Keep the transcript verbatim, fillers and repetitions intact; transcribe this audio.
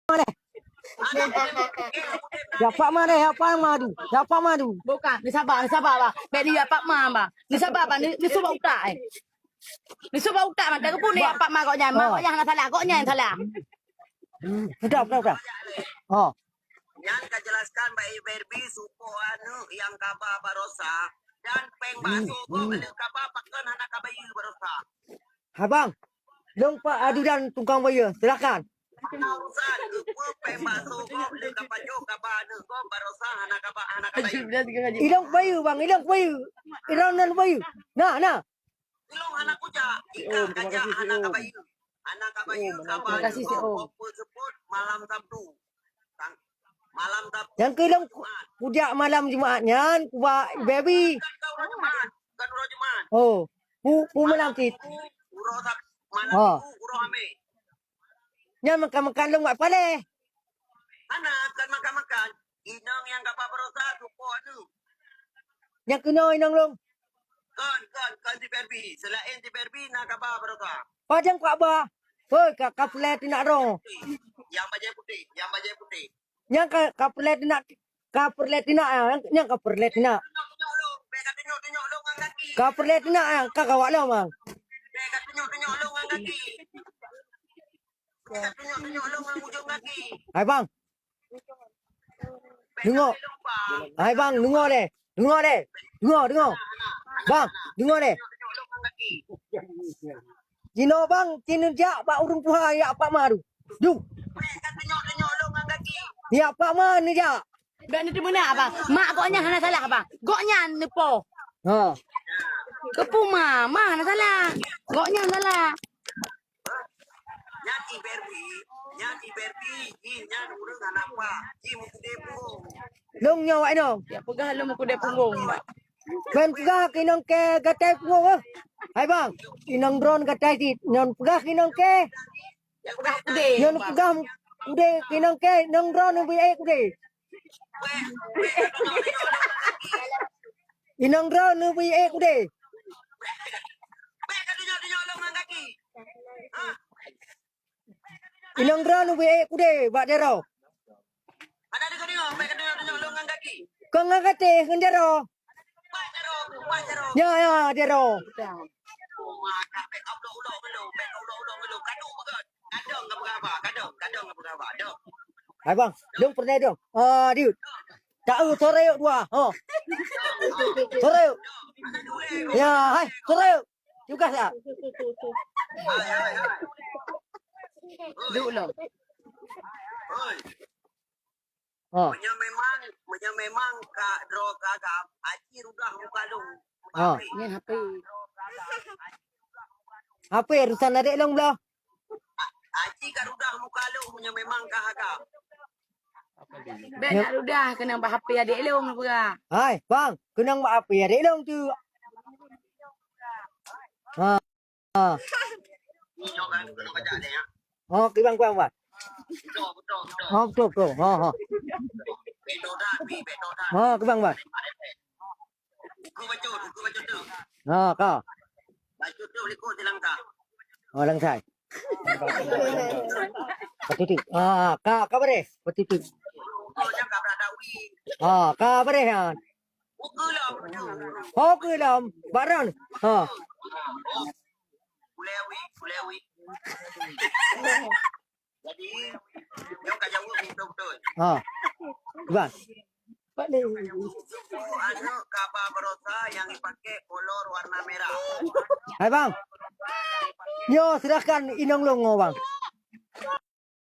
Mana? Ya Pak Ma deh, ya Pak Ma tu. Ya Pak Ma tu. Bukan, ni sabar, ni sabar, bang. Bek ni ya Pak Ma, bang. Ni sabar, bang. Ni, ni subak utak, eh. Ni subak utak, bang. Tak pun ni ya Pak Ma kok nyan. Ma kok nyan hana salah, kok nyan salah. Sudah, sudah, sudah. Oh. Nyan ka jelaskan bak Ibu Barbie, supo aneuk nyang kaba barosa dan péng bakso gob le kaba pakon hana kabayeue barosa. Hai bang, lôn Pak Adudan tukang bayeue, silakan. Hana urusan, keupeue péng bakso gob le kapajoh kaba aneuk gob barosa hana kaba, hana kabayeue. Ilôn bayeue bang, ilôn bayeue. Ilôn nan bayeue. Nah, nah. Ilôn hana kujak, ikah kajak hana kabayeue. Hana kabayeue kaba aneuk gob, gob peuseupôt malam Sabtu. Tang-, malam Sabtu. Nyang keu ilôn ku-, kujak malam Jumaat nyan, kubak Barbie. Kan ka uroe Jumaat, kan uroe Jumaat. Oh, pu-, pu malam cit. Uroe Sab-, malam Minggu, uroe Hamé. Nyan makan-makan lôn bak paleh. Hana, kan makan-makan. Inong nyang kaba barosa, supo aneuk. Nyang keunoe inong lôn. Kon, kon, kon si Barbie. Selaén si Barbie na kaba barosa. Padang kaba. Hoi, ka, ka peureulée teunak droe. Nyang bajée putéh, nyang bajée putéh. Nyang ka, ka peureulée teunak, ka peureulée teunak, ah, nyang ka peureulée teunak. Ka peureulée teunak, ah, ka kawak lom, ah. Hai bang. Deungoe. Hai bang, deungoe deh. Deungoe deh. Deungoe, deungoe. Bang, deungoe deh. Jinoe bang, ci neujak bak ureuëng tuha jak Pak Ma tu. Du. Jak Pak Ma neujak. Bèk neuteumeuna, bang. Mak gobnyan hana salah, bang. Gobnyan neupo. Ha. Keupeue ma, ma hana salah. Gobnyan salah. Nyan Iberbi, nyan Iberbi, jih nyan ureueng aneuk pah, jih meukeudè punggong. Lôn nyoe awak inong. Ya peugah lôn meukeudè punggong, bang. Ban peugah keu inong kèe gatai punggong, eh. Hai bang, inong droen gatai cit, nyoe peugah keu inong kèe. Nyoe peugah udè keu inong kèe, inong droen neubri ék udè. Inong droen neubri ék udè. Inong droen neubri ék udè bak Dero. Kon ngon gatéh ngon Dero. Ya, ya, Dero. Hai bang, dong pernah dong. Ah, diut. Tak eu sore yuk dua. Ha. Sore yuk. Ya, hai, sore yuk. Tugas ya. Dulu. Ha. Meunyoe memang, meunyoe memang ka droe gagam, aci rudah muka lôn. Ha. Nyan H P. H P urusan adék lôn bloe. Aci ka rudah muka lôn meunyoe memang ka gagam. Bèk nak rudah keunong bak H P adék lôn peugah. Hai, bang, keunong bak H P adék lôn tu. Ha. Ha. Oh, kibang, kibang, bang. Oh, betul, betul. Ha, ha. Ha, kibang, bang. Ha, ka. Oh, langsai. Betul tu. Ha, ka, ka bareh. Betul tu. Ha, ka bareh, ha. Ho keu lom, bak ron. Ha. Jadi, nyoe ka jaweueb beutôi-beutôi. Ha. Bang. Aneuk kaba barosa nyang jipaké kolor warna merah. Hai bang. Nyoe serahkan inong lôn nyoe bang.